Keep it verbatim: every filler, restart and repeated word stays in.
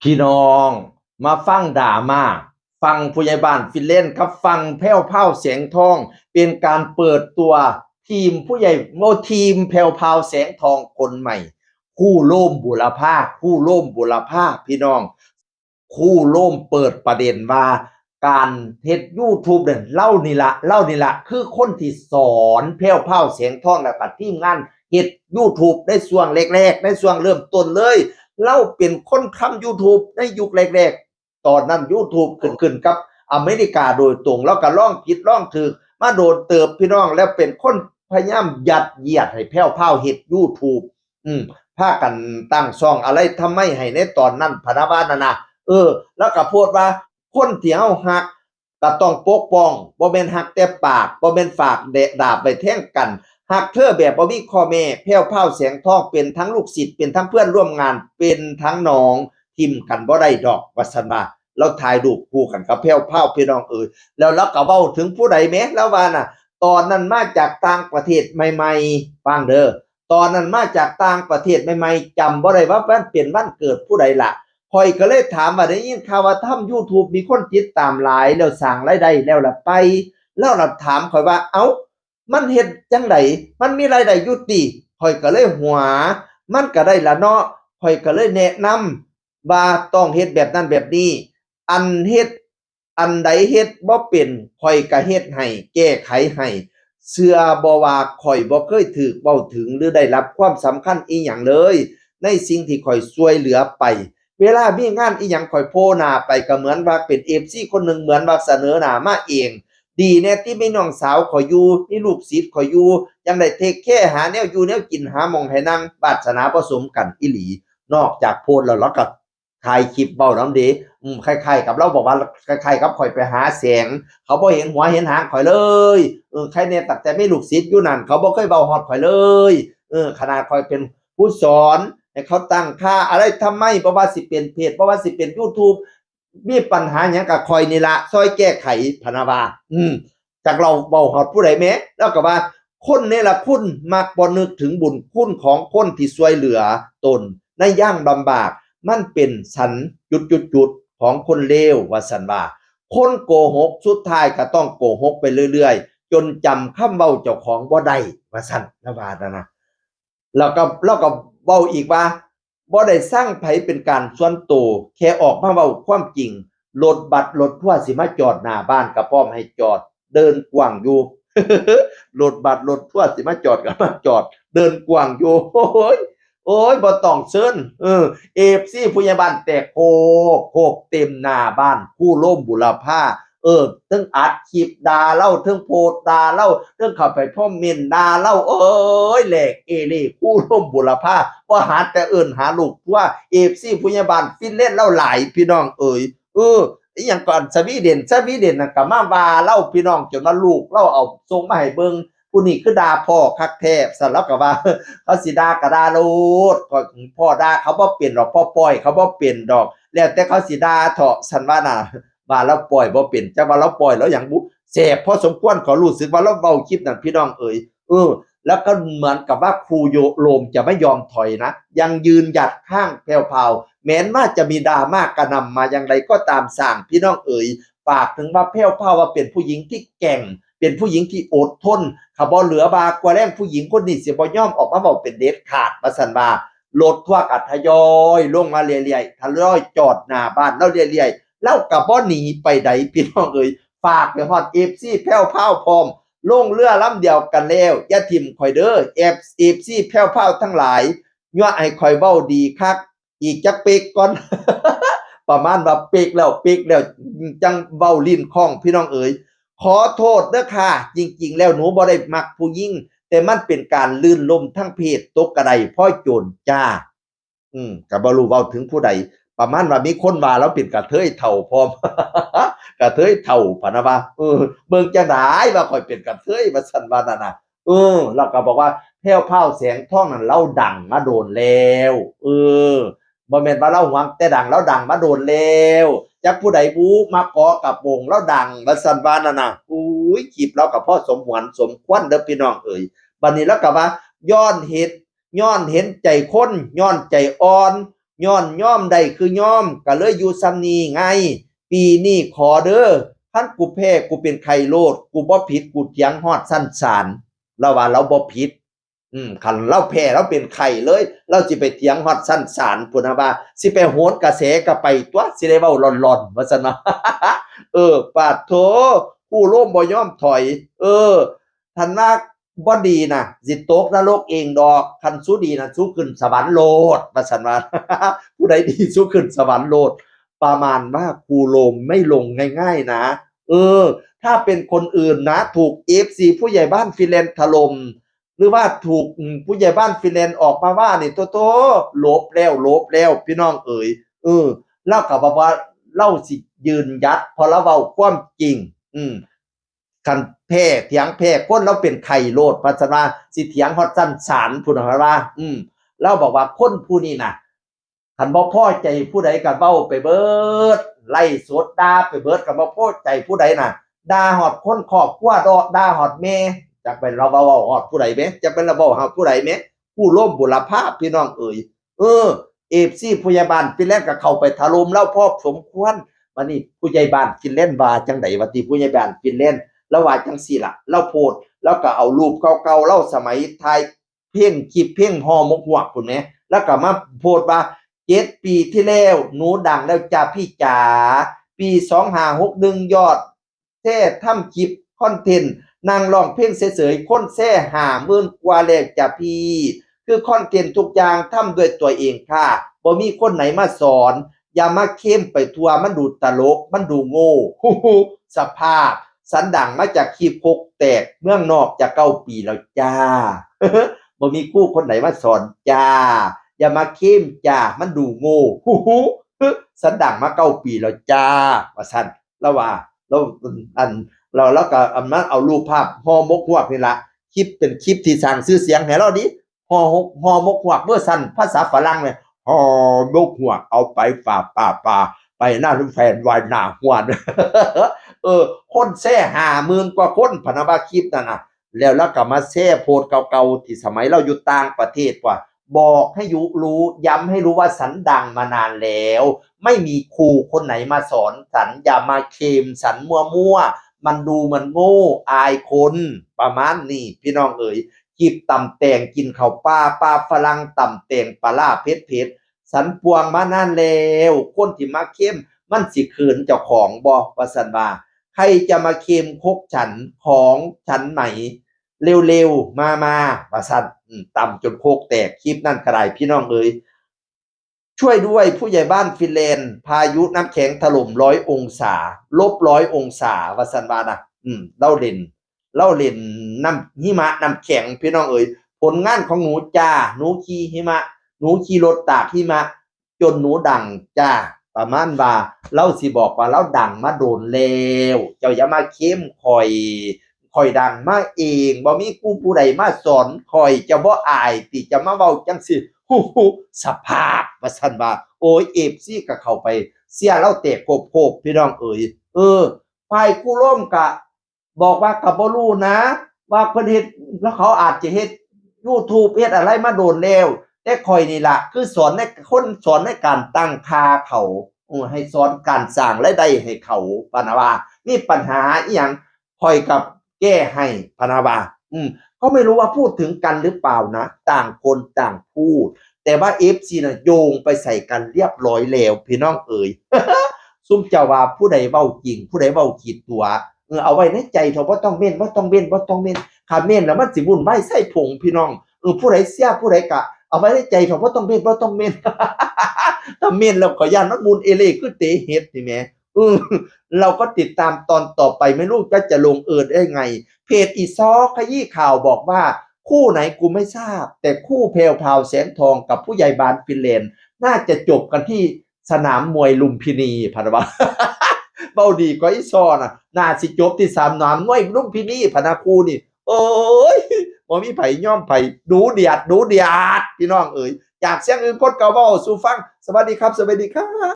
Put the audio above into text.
พี่น้อง มาฟังดราม่า ฟังผู้ใหญ่บ้านฟินแลนด์กับฟังแพรวพราวแสงทอง เป็นการเปิดตัวทีมผู้ใหญ่ โอ้ ทีมแพรวพราวแสงทองคนใหม่ ครูโรมบุรพา ครูโรมบุรพา พี่น้อง ครูโรมเปิดประเด็นว่า การเฮ็ดยูทูบเนี่ย เลานี่ละ เลานี่ละ คือคนที่สอนแพรวพราวแสงทอง แล้วก็ทีมงานเฮ็ดยูทูบในช่วงแรกๆ ในช่วงเริ่มต้นเลย เลาเป็นคนทำยูทูบในยุคแรกๆ ตอนนั้นยูทูบขึ้น ขึ้นกับอเมริกาโดยตรง เลาก็ลองผิดลองถูกมาโดนเติบพี่น้อง แล้วเป็นคนพยายามยัดเยียดให้แพรวพราวเฮ็ดยูทูบ อืม พากันตั้งช่องอะไรทำไมให้ในตอนนั้น พะนะว่านั่นนะ เออ เลาก็โพสต์ว่า คนที่เฮาฮักก็ต้องปกป้อง บ่แม่นฮักแต่ปาก บ่แม่นฝากแดะดาบไว้แทงกัน ฮักเธอแบบบ่มีข้อแม้ แพรวพราวแสงทอง เป็นทั้งลูกศิษย์ เป็นทั้งเพื่อนร่วมงาน เป็นทั้งน้อง ถิ่มกันบ่ได้ดอก ว่าซั่นว่า เลาถ่ายรูปคู่กันกับแพรวพราว พี่น้องเอ๋ย แล้วเลาก็เว้าถึงผู้ใดแหม เลาว่าน่ะ ตอนนั้นมาจากต่างประเทศใหม่ๆ ฟังเด้อ ตอนนั้นมาจากต่างประเทศใหม่ๆ จำบ่ได้ว่ามันเป็นวันเกิดผู้ใดละ ข้อยก็เลยถามว่า ได้ยินข่าวว่าทำยูทูบมีคนติดตามหลายแล้วสร้างรายได้แล้วล่ะไป เลาล่ะถามข้อยว่า เอ้า มันเฮ็ดจั่งใด มันมีรายได้อยู่ติ ข้อยก็เลยหัว มันก็ได้ล่ะเนาะ ข้อยก็เลยแนะนำว่าต้องเฮ็ดแบบนั้นแบบนี้ อันเฮ็ด อันใดเฮ็ดบ่เป็น ข้อยก็เฮ็ดให้ แก้ไขให้ เชื่อบ่ว่าข้อยบ่เคยถูกเว้าถึงหรือได้รับความสำคัญอิหยังเลย ในสิ่งที่ข้อยช่วยเหลือไป เวลามีงานอิหยังข้อยโผล่หน้าไปก็เหมือนว่าเป็นเอฟซีคนหนึ่ง เหมือนว่าเสนอหน้ามาเอง ดีแน่ที่มีน้องสาวข้อยอยู่ มีลูกศิษย์ข้อยอยู่ ยังได้เทคแคร์ หาแนวอยู่แนวกิน หาหม่องให้นั่ง วาสนาบ่สมกันอีหลี นอกจากโพสต์แล้ว เลาก็ถ่ายคลิปเว้านำเด้ อืม คล้ายๆ กับเลาบอกว่า คล้ายๆ กับข้อยไปหาแสง เขาบ่เห็นหัวเห็นหางข้อยเลย เออ ใครแน่ตั้งแต่มีลูกศิษย์อยู่นั่น เขาบ่เคยเว้าฮอดข้อยเลย เออ ขนาดข้อยเป็นผู้สอนให้เขาตั้งค่าอะไรทำไม บ่ว่าสิเป็นเพจ บ่ว่าสิเป็นยูทูบ มีปัญหาหยังก็ข้อยนี่ละ ซอยแก้ไข พะนะว่า อืม จักเลาเว้าฮอดผู้ใดแหม เลาก็ว่า คนเนรคุณมักบ่นึกถึงบุญคุณของคนที่ช่วยเหลือตนในยามลำบาก มันเป็นสันจุดๆๆ ของคนเลว ว่าซั่นว่า คนโกหกสุดท้ายก็ต้องโกหกไปเรื่อยๆ จนจำคำเว้าเจ้าของบ่ได้ ว่าซั่น เลาว่านั่นนะ แล้วก็ เลาก็เว้าอีกว่า บ่ได้ซังไผเป็นการส่วนตัว แค่ออกมาเว้าความจริง รถบัสรถทัวร์สิมาจอดหน้าบ้านก็พร้อมให้จอด เดินกว้างอยู่ รถบัสรถทัวร์สิมาจอดก็มาจอด เดินกว้างอยู่ โอ้ย โอ้ย บ่ต้องเชิญ เออ เอฟซี ผู้ใหญ่บ้านแตกโคก โคกเต็มหน้าบ้าน ครูโรมบุรพา เออ เทิงอัดคลิปด่าเลา เทิงโพสต์ด่าเลา เทิงเข้าไปคอมเมนต์ด่าเลา โอ้ย แหลกเอเล่ ครูโรมบุรพา บ่หาแต่เอิ้นหาลูกทัวร์ เอฟซี ผู้ใหญ่บ้านฟินแลนด์เลาหลาย พี่น้องเอ๋ย เออ อีหยังก่อน สวีเดน สวีเดนน่ะก็มาว่าเลา พี่น้อง จนว่าลูกเลาเอาส่งมาให้เบิ่ง ผู้นี้คือด่าพ่อคักแท้ ซั่น เลาก็ว่า เขาสิด่าก็ด่าโลด ก็พ่อด่าเขาบ่เป็นดอก พ่อปล่อยเขาบ่เป็นดอก แล้วแต่เขาสิด่าเถาะ ซั่นว่าน่ะ ว่าเลาปล่อยบ่เป็น จักว่าเลาปล่อยเลาหยังบุ แสบพอสมควร ขอรู้สึกว่าเลาเว้าคลิปนั่น พี่น้องเอ๋ย เออ แล้วก็เหมือนกับว่าครูโรมจะไม่ยอมถอยนะ ยังยืนหยัดข้างแพรวพราว แม้ว่าจะมีดราม่ากระหน่ำมาอย่างไรก็ตาม สร้าง พี่น้องเอ๋ย ฝากถึงว่าแพรวพราวว่าเป็นผู้หญิงที่แกร่ง เป็นผู้หญิงที่อดทน ถ้าบ่เหลือบ่ากว่าแรง ผู้หญิงคนนี้สิบ่ยอมออกมาเว้าเป็นเด็ดขาด ว่าซั่นว่า รถทัวร์ก็ทยอยลงมาเรื่อยๆ ทยอยจอดหน้าบ้านเลาเรื่อยๆ เลาก็บ่หนีไปใด พี่น้องเอ๋ย ฝากไปฮอด เอฟซี แพรวพราวพร้อม ลงเรือลำเดียวกันแล้ว อย่าถิ่มข้อยเด้อ เอฟ เอฟซี แพรวพราวทั้งหลาย ยั่วให้ข้อยเว้าดีคัก อีกจักเป๊กก่อน ประมาณว่าเป๊กแล้ว เป๊กแล้ว จั่งเว้าลิ้นคล่อง พี่น้องเอ๋ย ขอโทษเด้อค่ะ จริงๆ แล้วหนูบ่ได้มักผู้หญิง แต่มันเป็นการลื่นล้มทางเพศ ตกกระไดพลอยโจรจ้า อืม ก็บ่รู้เว้าถึงผู้ใด ประมาณว่ามีคนว่าเลาเป็นกระเทยเฒ่าพร้อม กระเทยเฒ่า พะนะว่า เออ เบิ่งจั่งใดว่าข้อยเป็นกระเทย ว่าซั่นว่านั่นน่ะ เออ แล้วก็บอกว่าแพรวพราวแสงทองนั่นเลาดังมาโดนแล้ว เออ บ่แม่นว่าเลาหวังแต่ดัง เลาดังมาโดนแล้ว จักผู้ใดบุมาเกาะกระโปรงเลาดัง ว่าซั่นว่านั่นน่ะ อุ้ย คลิปเลาก็พอสมหวนสมควรเด้อพี่น้องเอ๋ย บัดนี้เลาก็ว่า ย้อนเหตุ ย้อนเห็นใจคน ย้อนใจอ่อน ย้อนยอมได้คือยอม ก็เลยอยู่ส่ำนี้ไง ปีนี้ขอเด้อ คันกูแพ้กูเป็นไข้โลด กูบ่ผิด กูเถียงฮอดชั้นศาล ลาวว่าลาวบ่ผิด อืม คันลาวแพ้ลาวเป็นไข้เลย ลาวสิไปเถียงฮอดชั้นศาลพุ้นนะ ว่าสิไปโหนกระแสก็ไปตั๊ว สิได้เว้าล่อนๆ ว่าซั่นว่า เออ ปาดโธ่ ครูโรมบ่ยอมถอย เออ ถ้าว่าบ่ดีน่ะ สิตกนรกเองดอก คันสูดีน่ะ สูขึ้นสวรรค์โลด ว่าซั่นว่า ผู้ใดดีสูขึ้นสวรรค์โลด ประมาณว่าครูโรมไม่ลงง่ายๆนะ เออ ถ้าเป็นคนอื่นนะ ถูกเอฟซีผู้ใหญ่บ้านฟินแลนด์ถล่ม หรือว่าถูก อืม ผู้ใหญ่บ้านฟินแลนด์ออกมาว่านี่ โธ่ๆ หลบแล้ว หลบแล้ว พี่น้องเอ๋ย เออ ลาวก็บอกว่าลาวสิยืนหยัด เพราะลาวเว้าความจริง อืม คันแพ้เถียงแพ้คน ลาวเป็นไข้โลด ว่าซั่นว่า สิเถียงฮอดชั้นศาลพุ้นนะ ว่า อืม ลาวบอกว่าคนผู้นี้น่ะ คันบ่พอใจผู้ใดก็เว้าไปเบิด ไลฟ์สดด่าไปเบิด คันบ่พอใจผู้ใดน่ะ ด่าฮอดคนครอบครัว ด่า ด่าฮอดแม่ จักแม่นลาวเว้า เว้าฮอดผู้ใดแหม จักแม่นลาวเว้าฮอดผู้ใดแหม ครูโรมบุรพา พี่น้องเอ๋ย เออ เอฟซีผู้ใหญ่บ้านฟินแลนด์ก็เข้าไปถล่มลาวพอสมควร บัดนี้ผู้ใหญ่บ้านฟินแลนด์ว่าจั่งใด ว่าติ ผู้ใหญ่บ้านฟินแลนด์ ลาวว่าจั่งซี้ล่ะ ลาวโพสต์ ลาวก็เอารูปเก่าๆ ลาวสมัยถ่าย เพลง คลิปเพลงห่อหมกฮวกพุ้นแหม แล้วก็มาโพสต์ว่า เจ็ดปีที่แล้ว หนูดังแล้วจ้าพี่จ๋า ปีสองห้าหกหนึ่ง ยอดแชร์ทำคลิปคอนเทนต์ นั่งร้องเพลงเฉยๆ คนแชร์ห้าหมื่นกว่าแล้วจ้าพี่ คือคอนเทนต์ทุกอย่างทำด้วยตัวเองค่ะ บ่มีคนไหนมาสอน อย่ามาเคลมไปทั่ว มันดูตลก มันดูโง่ สภาพ สันดังมาจากคลิปคกแตก เมืองนอกจะเก้าปีแล้วจ้า บ่มีครูคนไหนมาสอนจ้า อย่ามาเคลมจ้า มันดูโง่ สันดังมาเก้าปีแล้วจ้า ว่าซั่น ลาวว่า ลาว อัน ลาว ลาวก็เอามาเอารูปภาพห่อหมกฮวกนี่ล่ะ คลิปเป็นคลิปที่สร้างชื่อเสียงให้ลาวดิ ห่อหมก ห่อหมกฮวกเวอร์ชันภาษาฝรั่งเนี่ย ห่อหมกฮวก เอาไปป่า ป่า ป่า ไปหน้าแฟนวายหน้าฮวน เออ คนแชร์ห้าหมื่นกว่าคน พะนะว่าคลิปนั่นน่ะ แล้วลาวก็มาแชร์โพสต์เก่าๆ ที่สมัยลาวอยู่ต่างประเทศว่า บอกให้ยุรู้ ย้ำให้รู้ว่าสันดังมานานแล้ว ไม่มีครูคนไหนมาสอนสัน อย่ามาเคลมสันมั่วๆ มันดูเหมือนโง่ อายคน ประมาณนี้ พี่น้องเอ๋ย คลิปตำแตงกินข้าวป่า ป่าฝรั่งตำแตงปลาร้าเผ็ดๆ สันป่วงมานานแล้ว คนที่มาเคลมมันสิเขินเจ้าของบ่ ว่าซั่นว่า ใครจะมาเคลมคกฉัน ของฉันไหม เร็วๆ มาๆ ว่าซั่น อืม ตำจนคกแตก คลิปนั่นก็ได้ พี่น้องเอ๋ย ช่วยด้วยผู้ใหญ่บ้านฟินแลนด์ พายุน้ำแข็งถล่มร้อยองศา ลบร้อยองศา ว่าซั่นว่านะ อืม ลาวเล่น ลาวเล่นน้ำ หิมะน้ำแข็ง พี่น้องเอ๋ย ผลงานของหนูจ้า หนูขี่หิมะ หนูขี่รถตากหิมะ จนหนูดังจ้า ประมาณว่าลาวสิบอกว่าลาวดังมาโดนแล้ว เจ้าอย่ามาเคลมข้อย ข้อยดังมาเอง บ่มีครูผู้ใดมาสอนข้อย เจ้าบ่อายติ จะมาเว้าจั่งซี้ ฮู้ฮู้ สภาพ ว่าซั่นว่า โอ้ย เอฟซีก็เข้าไปเชียร์ลาวแตกโคบๆ พี่น้องเอ๋ย เออ ฝ่ายครูโรมก็ บอกว่าก็บ่รู้นะ ว่าเพิ่นเฮ็ด แล้วเขาอาจจะเฮ็ดยูทูบ เฮ็ดอะไรมาโดนแล้ว แต่ข้อยนี่ล่ะ คือสอนใน คนสอนในการตั้งค่าเขา เออ ให้สอนการสร้างรายได้ให้เขา พะนะว่า มีปัญหาอิหยัง ข้อยก็แก้ให้ พะนะว่า อืม ก็ไม่รู้ว่าพูดถึงกันหรือเปล่านะ ต่างคนต่างพูด แต่ว่าเอฟซีน่ะโยงไปใส่กันเรียบร้อยแล้ว พี่น้องเอ๋ย ซุมเจ้าว่าผู้ใดเว้าจริง ผู้ใดเว้าขี้ตั๋ว เออ เอาไว้ในใจเถาะ บ่ต้องเม้น บ่ต้องเม้น บ่ต้องเม้น คันเม้นแล้วมันสิวุ่นวายไส้ผงพี่น้อง เออ ผู้ใดเชียร์ผู้ใดก็เอาไว้ในใจเถาะ บ่ต้องเม้น บ่ต้องเม้น ถ้าเม้นแล้วก็ย้านมันวุ่นเอเล่คือเตะเห็ดนี่แหม เออ เราก็ติดตามตอนต่อไป ไม่รู้จะ จะลงเอยได้ไง เพจอีซ้อขยี้ข่าวบอกว่า คู่ไหนกูไม่ทราบ แต่คู่แพรวพราวแสงทองกับผู้ใหญ่บ้านฟินแลนด์ น่าจะจบกันที่สนามมวยลุมพินี พะนะว่า เว้าดีกว่าอีซ้อน่ะ น่าสิจบที่สนามมวยลุมพินี พะนะ คู่นี่ โอ้ย บ่มีไผยอมไผ ดูเดือด ดูเดือด พี่น้องเอ๋ย จากเสียงอื่นคนเก่าเว้าสู่ฟัง สวัสดีครับ สวัสดีครับ